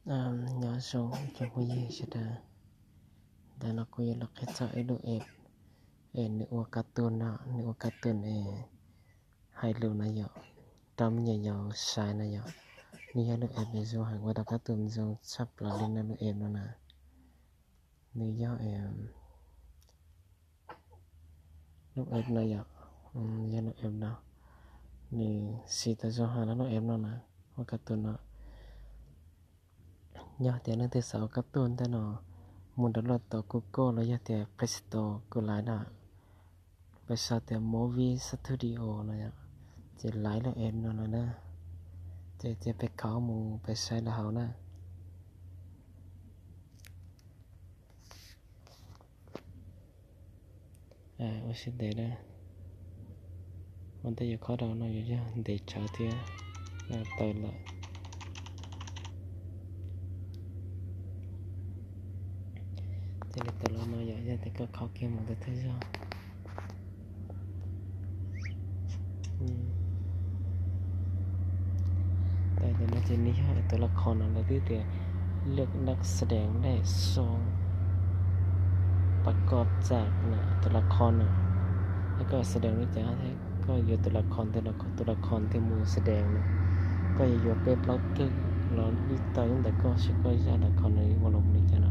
Nyob zoo cov phooj ywg sawv daws, ntawm no kuv yuav los qhia txog ib lub app es nws ua kab tun no, nws ua kab tun es hais lus no yom, rau me nyuam yaus saib no yom. Nws yog lub app es zoo heev, ua tau kab tun zoo tshaj plaws li no lub app no na. Nws yog lub app no yom, yog lub app no, nws siv tau zoo heev lub app no na, ua kab tun no. Yog tias leej twg xav ua kab tun ntawm no, mus download tau Google los yog tias Play Store kuj laiv na. Peb sau tias Movie Studio no yom, ces laiv lub app no lawm na. Ces cia peb khaus mus peb saib lawm hauv na. Ua siab ntev na, ua ntej yuav khob rau no yuav yog ntev tsawv thiab. Tawm lawm. Ces nws tawm los no yom, yog tias koj khob kiag mus ntawm thawj zog. Tawm ntawm no ces nws yog tus las khos no lawv twb tias เลือกนักแสดงได้สองประกอบจาก tus las khos no. Yog koj xav deev li cas thiab koj yuav tus las khos ntawd los koj tus las khos ntawd mus xav deev no. Koj yuav yuav peb plaub tug los yeej tau ntawm koj, seb koj zaj las khos no yuav ua los mus li cas no.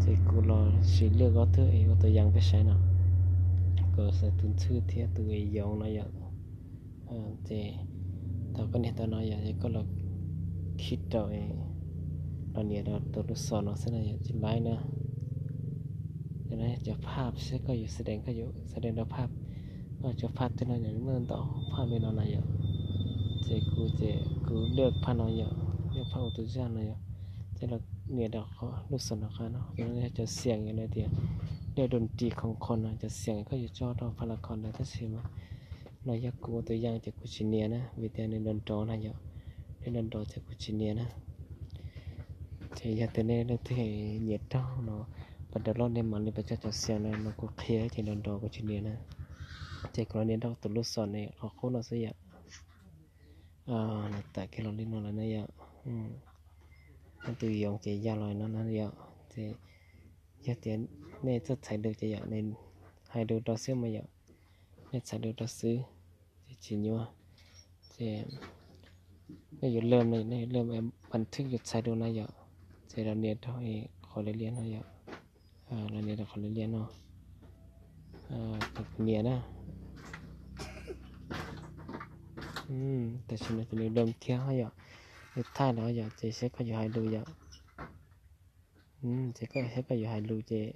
Ces kuv los sim เลือก ob tug es ua tus yees peb saib no. Kuv xaiv tus ntxhw thiab tus yoov no yom. Ces thaum koj nias tau no yom, ces koj los khij rau, los nias rau tus lub xos no xwb no yom, ces laiv na. Cov phaj seb koj yuav xav deev, koj yuav xav deev rau phaj, koj cov phaj twg no yom, muaj ntau phaj li no na yom. Ces kuv ces kuv เลือก phaj no yom, เลือก phaj ua tus zaj no yom. Ces los nias rau lub xos no qab no, ces no yog cov xiam yom, lawv tias เลือกดนตรีของคน no, cov xiam koj yuav tso rau phaj las khos ntawd tab sis mas no yog kuv ua tus yees ces kuv tsis nias na, vim tias nws nrov nrov na yom, nws nrov nrov ces kuv tsis nias na. Ces yog tias nej leej twg nyiam raug no, pas download nej mam li pas coj cov xiam no, no kuv qhia ces nrov nrov kuv tsis nias na. Ces kuv los nias rau tus lub xos no qhov qub no xwb yom. Nws tawm kiag los li no lawm na yom. Tus yoov ces ya los no na yom. Ces yog tias nej txawj txhais lus ces yom, nej hais lus rau xwb mas yom, nej txhais lus rau xwb, ces tsis nyuaj. Ces nej yuav lawm no, nej yuav lawm, บันทึก yuav txhais lus na yom, ces los nias rau qhov liab liab no yom. Los nias rau qhov liab liab no, nias na. Tam sim no ces nws lawm thiab yom, nws thaij los yom, ces seb koj yuav hais lus yom. Ces koj seb koj yuav hais lus ces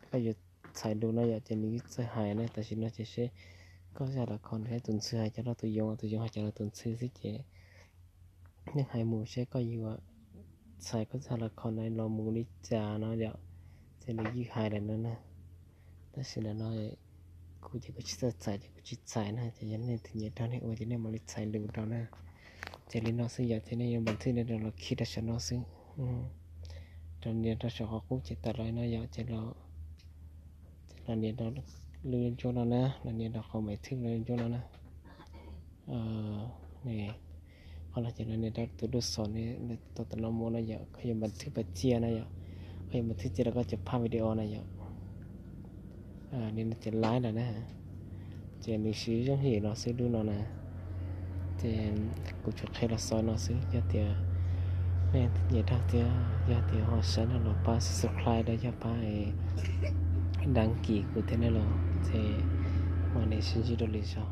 koj yuav txhais lus no yom, ces nws yeej txawj hais na. Tam sim no ces seb koj zaj las khos no seb tus ntxhw hais cas los tus yoov, tus yoov hais cas los tus ntxhw xwb ces nej hais mus seb koj yuav txhais koj zaj las khos no los mus li cas no yom, ces nws yeej hais lawm no na. Tab sis ntawm no kuv ces kuv tsis txawj txhais ces kuv tsis txhais na, ces yog nej tus nyiam raug nej ua ces nej mam li txhais lus rau na. Ces li no xwb yom, ces nej yuav บันทึก nej los khij rau saum no xwb. Rau nias rau saum qhov qub ces tawm los no yom, ces los nias rau lub ntsuab no na, los nias rau qhov บันทึก lub ntsuab no na. Qhov no ces los nias rau tus lub xos no, tau tam no mus no yom, koj yuav บันทึก pas cia no yom, koj yuav บันทึก cia rau koj cov phaj video no yom. Li no ces laiv lawm na. Ces nws siv zoo li no xwb lub no na. Ces kuv tsuas qhia los xaus no xwb, yog tias nej nyiam raug thiab yog tias ho saib no los pab subscribe rau, yog pab đăng ký kuv thiab na los, ces mam li sib ntsib dua lwm zaus.